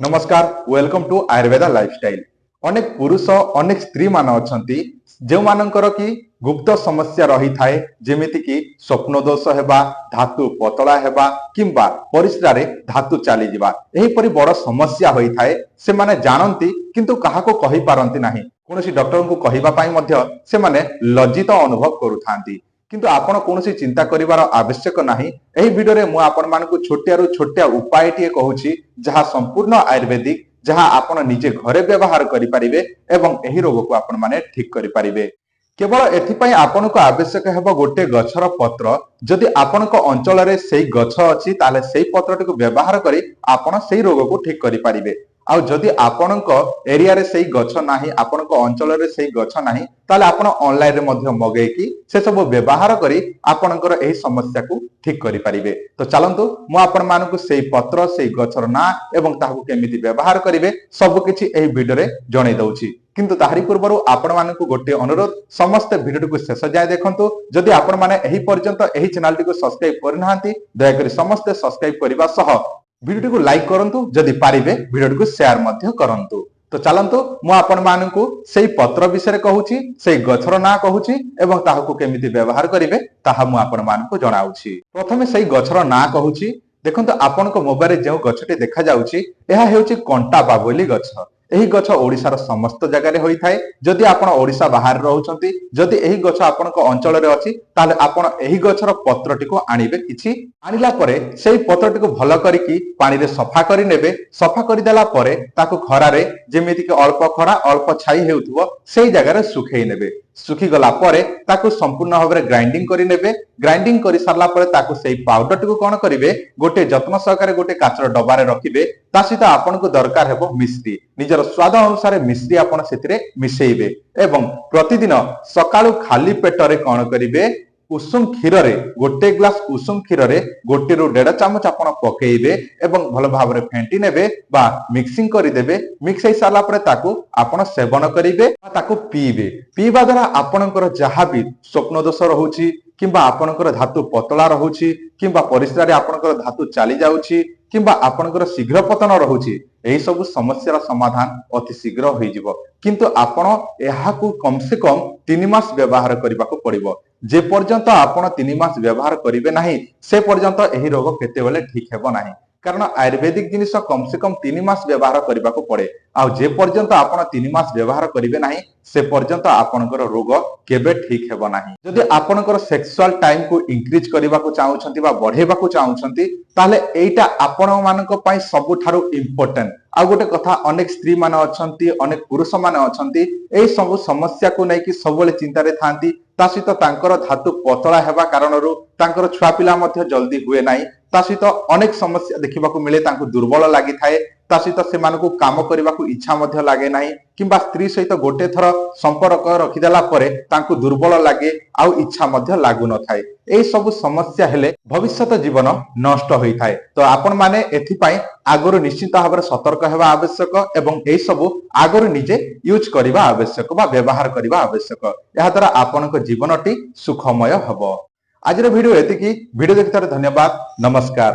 ନମସ୍କାର, welcome to Ayurveda lifestyle. ଅନେକ ପୁରୁଷ, ଅନେକ ସ୍ତ୍ରୀ ମାନେ ଅଛନ୍ତି, ଯେଉଁମାନଙ୍କର କି ଗୁପ୍ତ ସମସ୍ୟା ରହିଥାଏ, ଯେମିତି କି ସ୍ୱପ୍ନ ଦୋଷ ହେବା, ଧାତୁ ପତଳା ହେବା କିମ୍ବା ପରିସ୍ରାରେ ଧାତୁ ଚାଲିଯିବା। ଏହିପରି ବଡ ସମସ୍ୟା ହୋଇଥାଏ। ସେମାନେ ଜାଣନ୍ତି, କିନ୍ତୁ କାହାକୁ କହିପାରନ୍ତି ନାହିଁ। କୌଣସି ଡକ୍ଟରଙ୍କୁ କହିବା ପାଇଁ ମଧ୍ୟ ସେମାନେ ଲଜ୍ଜିତ ଅନୁଭବ କରୁଥାନ୍ତି। କିନ୍ତୁ ଆପଣ କୌଣସି ଚିନ୍ତା କରିବାର ଆବଶ୍ୟକ ନାହିଁ। ଏହି ଭିଡିଓରେ ମୁଁ ଆପଣମାନଙ୍କୁ ଛୋଟିଆରୁ ଛୋଟିଆ ଉପାୟଟିଏ କହୁଛି, ଯାହା ସମ୍ପୂର୍ଣ୍ଣ ଆୟୁର୍ବେଦିକ, ଯାହା ଆପଣ ନିଜେ ଘରେ ବ୍ୟବହାର କରିପାରିବେ ଏବଂ ଏହି ରୋଗକୁ ଆପଣମାନେ ଠିକ କରିପାରିବେ। କେବଳ ଏଥିପାଇଁ ଆପଣଙ୍କୁ ଆବଶ୍ୟକ ହେବ ଗୋଟେ ଗଛର ପତ୍ର। ଯଦି ଆପଣଙ୍କ ଅଞ୍ଚଳରେ ସେଇ ଗଛ ଅଛି, ତାହେଲେ ସେଇ ପତ୍ରଟିକୁ ବ୍ୟବହାର କରି ଆପଣ ସେଇ ରୋଗକୁ ଠିକ କରିପାରିବେ। ଆଉ ଯଦି ଆପଣଙ୍କ ଏରିଆରେ ସେଇ ଗଛ ନାହିଁ, ଆପଣଙ୍କ ଅଞ୍ଚଳରେ ସେଇ ଗଛ ନାହିଁ, ତାହେଲେ ଆପଣ ଅନଲାଇନରେ ମଧ୍ୟ ମଗେଇକି ସେ ସବୁ ବ୍ୟବହାର କରି ଆପଣଙ୍କର ଏହି ସମସ୍ୟାକୁ ଠିକ କରିପାରିବେ। ତ ଚାଲନ୍ତୁ, ମୁଁ ଆପଣମାନଙ୍କୁ ସେଇ ପତ୍ର, ସେଇ ଗଛର ନାଁ ଏବଂ ତାହାକୁ କେମିତି ବ୍ୟବହାର କରିବେ, ସବୁ କିଛି ଏହି ଭିଡିଓରେ ଜଣେଇ ଦଉଛି। କିନ୍ତୁ ତାହାରି ପୂର୍ବରୁ ଆପଣମାନଙ୍କୁ ଗୋଟିଏ ଅନୁରୋଧ, ସମସ୍ତେ ଭିଡିଓଟିକୁ ଶେଷ ଯାଏ ଦେଖନ୍ତୁ। ଯଦି ଆପଣମାନେ ଏହି ପର୍ଯ୍ୟନ୍ତ ଏହି ଚ୍ୟାନେଲଟିକୁ ସବସ୍କ୍ରାଇବ କରିନାହାନ୍ତି, ଦୟାକରି ସମସ୍ତେ ସବସ୍କ୍ରାଇବ କରିବା ସହ ଭିଡିଓଟିକୁ ଲାଇକ୍ କରନ୍ତୁ। ଯଦି ପାରିବେ, ଭିଡିଓଟିକୁ ସେୟାର ମଧ୍ୟ କରନ୍ତୁ। ତ ଚାଲନ୍ତୁ, ମୁଁ ଆପଣମାନଙ୍କୁ ସେଇ ପତ୍ର ବିଷୟରେ କହୁଛି, ସେଇ ଗଛର ନାଁ କହୁଛି ଏବଂ ତାହାକୁ କେମିତି ବ୍ୟବହାର କରିବେ, ତାହା ମୁଁ ଆପଣମାନଙ୍କୁ ଜଣାଉଛି। ପ୍ରଥମେ ସେଇ ଗଛର ନାଁ କହୁଛି। ଦେଖନ୍ତୁ, ଆପଣଙ୍କ ମୋବାଇଲରେ ଯେଉଁ ଗଛଟି ଦେଖାଯାଉଛି, ଏହା ହେଉଛି କଣ୍ଟା ବାବଲି ଗଛ। ଏହି ଗଛ ଓଡିଶାର ସମସ୍ତ ଜାଗାରେ ହୋଇଥାଏ। ଯଦି ଆପଣ ଓଡିଶା ବାହାରେ ରହୁଛନ୍ତି, ଯଦି ଏହି ଗଛ ଆପଣଙ୍କ ଅଞ୍ଚଳରେ ଅଛି, ତାହେଲେ ଆପଣ ଏହି ଗଛର ପତ୍ରଟିକୁ ଆଣିବେ। କିଛି ଆଣିଲା ପରେ ସେଇ ପତ୍ରଟିକୁ ଭଲ କରିକି ପାଣିରେ ସଫା କରି ନେବେ। ସଫା କରିଦେଲା ପରେ ତାକୁ ଖରାରେ, ଯେମିତିକି ଅଳ୍ପ ଖରା ଅଳ୍ପ ଛାଇ ହେଉଥିବ, ସେଇ ଜାଗାରେ ଶୁଖେଇ ନେବେ। ଶୁଖିଗଲା ପରେ ତାକୁ ସମ୍ପୂର୍ଣ୍ଣ ଭାବରେ ଗ୍ରାଇଣ୍ଡିଙ୍ଗ କରି ନେବେ। ଗ୍ରାଇଣ୍ଡିଙ୍ଗ କରି ସାରିଲା ପରେ ତାକୁ ସେଇ ପାଉଡରଟିକୁ କଣ କରିବେ, ଗୋଟେ ଯତ୍ନ ସହକାରେ ଗୋଟେ କାଚର ଡବାରେ ରଖିବେ। ତା ସହିତ ଆପଣଙ୍କୁ ଦରକାର ହେବ ମିଶ୍ରି। ନିଜର ସ୍ୱାଦ ଅନୁସାରେ ମିଶ୍ରି ଆପଣ ସେଥିରେ ମିଶେଇବେ ଏବଂ ପ୍ରତିଦିନ ସକାଳୁ ଖାଲି ପେଟରେ କଣ କରିବେ, ଉଷୁମ କ୍ଷୀରରେ, ଗୋଟେ ଗ୍ଲାସ ଉଷୁମ କ୍ଷୀରରେ 1ରୁ 1.5 ଚାମଚ ଆପଣ ପକେଇବେ ଏବଂ ଭଲ ଭାବରେ ଫେଣ୍ଟି ନେବେ ବା ମିକ୍ସିଂ କରିଦେବେ। ମିକ୍ସ ହେଇ ସାରିଲା ପରେ ତାକୁ ଆପଣ ସେବନ କରିବେ ବା ତାକୁ ପିଇବେ। ପିଇବା ଦ୍ୱାରା ଆପଣଙ୍କର ଯାହା ବି ସ୍ୱପ୍ନ ଦୋଷ ରହୁଛି କିମ୍ବା ଆପଣଙ୍କର ଧାତୁ ପତଳା ରହୁଛି କିମ୍ବା ପରିସ୍ରାରେ ଆପଣଙ୍କର ଧାତୁ ଚାଲି ଯାଉଛି କିମ୍ବା ଆପଣଙ୍କର ଶୀଘ୍ର ପତନ ରହୁଛି, ଏହି ସବୁ ସମସ୍ୟାର ସମାଧାନ ଅତି ଶୀଘ୍ର ହୋଇଯିବ। କିନ୍ତୁ ଆପଣ ଏହାକୁ କମ ସେ କମ 3 ମାସ ବ୍ୟବହାର କରିବାକୁ ପଡିବ। ଯେ ପର୍ଯ୍ୟନ୍ତ ଆପଣ 3 ମାସ ବ୍ୟବହାର କରିବେ ନାହିଁ, ସେ ପର୍ଯ୍ୟନ୍ତ ଏହି ରୋଗ କେତେବେଳେ ଠିକ ହେବ ନାହିଁ। କାରଣ ଆୟୁର୍ବେଦିକ ଜିନିଷ କମ ସେ କମ 3 ମାସ ବ୍ୟବହାର କରିବାକୁ ପଡେ। ଆଉ ଯେ ପର୍ଯ୍ୟନ୍ତ ଆପଣ 3 ମାସ ବ୍ୟବହାର କରିବେ ନାହିଁ, ସେ ପର୍ଯ୍ୟନ୍ତ ଆପଣଙ୍କର ରୋଗ କେବେ ଠିକ ହେବ ନାହିଁ। ଯଦି ଆପଣଙ୍କର ସେକ୍ସୁଆଲ ଟାଇମକୁ ଇନକ୍ରିଜ କରିବାକୁ ଚାହୁଁଛନ୍ତି ବା ବଢେଇବାକୁ ଚାହୁଁଛନ୍ତି, ତାହେଲେ ଏଇଟା ଆପଣ ମାନଙ୍କ ପାଇଁ ସବୁଠାରୁ ଇମ୍ପୋର୍ଟାଣ୍ଟ। ଆଉ ଗୋଟେ କଥା, ଅନେକ ସ୍ତ୍ରୀ ମାନେ ଅଛନ୍ତି, ଅନେକ ପୁରୁଷ ମାନେ ଅଛନ୍ତି, ଏଇ ସବୁ ସମସ୍ୟାକୁ ନେଇକି ସବୁବେଳେ ଚିନ୍ତାରେ ଥାନ୍ତି। ତା ସହିତ ତାଙ୍କର ଧାତୁ ପତଳା ହେବା କାରଣରୁ ତାଙ୍କର ଛୁଆ ପିଲା ମଧ୍ୟ ଜଲ୍ଦି ହୁଏ ନାହିଁ। ତା ସହିତ ଅନେକ ସମସ୍ୟା ଦେଖିବାକୁ ମିଳେ, ତାଙ୍କୁ ଦୁର୍ବଳ ଲାଗିଥାଏ। ତା ସହିତ ସେମାନଙ୍କୁ କାମ କରିବାକୁ ଇଚ୍ଛା ମଧ୍ୟ ଲାଗେ ନାହିଁ କିମ୍ବା ସ୍ତ୍ରୀ ସହିତ ଗୋଟେ ଥର ସମ୍ପର୍କ ରଖିଦେଲା ପରେ ତାଙ୍କୁ ଦୁର୍ବଳ ଲାଗେ, ଆଉ ଇଚ୍ଛା ମଧ୍ୟ ଲାଗୁନଥାଏ। ଏଇ ସବୁ ସମସ୍ୟା ହେଲେ ଭବିଷ୍ୟତ ଜୀବନ ନଷ୍ଟ ହୋଇଥାଏ। ତ ଆପଣମାନେ ଏଥିପାଇଁ ଆଗରୁ ନିଶ୍ଚିତ ଭାବରେ ସତର୍କ ହେବା ଆବଶ୍ୟକ ଏବଂ ଏଇ ସବୁ ଆଗରୁ ନିଜେ ୟୁଜ କରିବା ଆବଶ୍ୟକ ବା ବ୍ୟବହାର କରିବା ଆବଶ୍ୟକ। ଏହାଦ୍ୱାରା ଆପଣଙ୍କ ଜୀବନଟି ସୁଖମୟ ହେବ। ଆଜିର ଭିଡିଓ ଏତିକି। ଭିଡିଓ ଦେଖିଥିବାରୁ ଧନ୍ୟବାଦ। ନମସ୍କାର।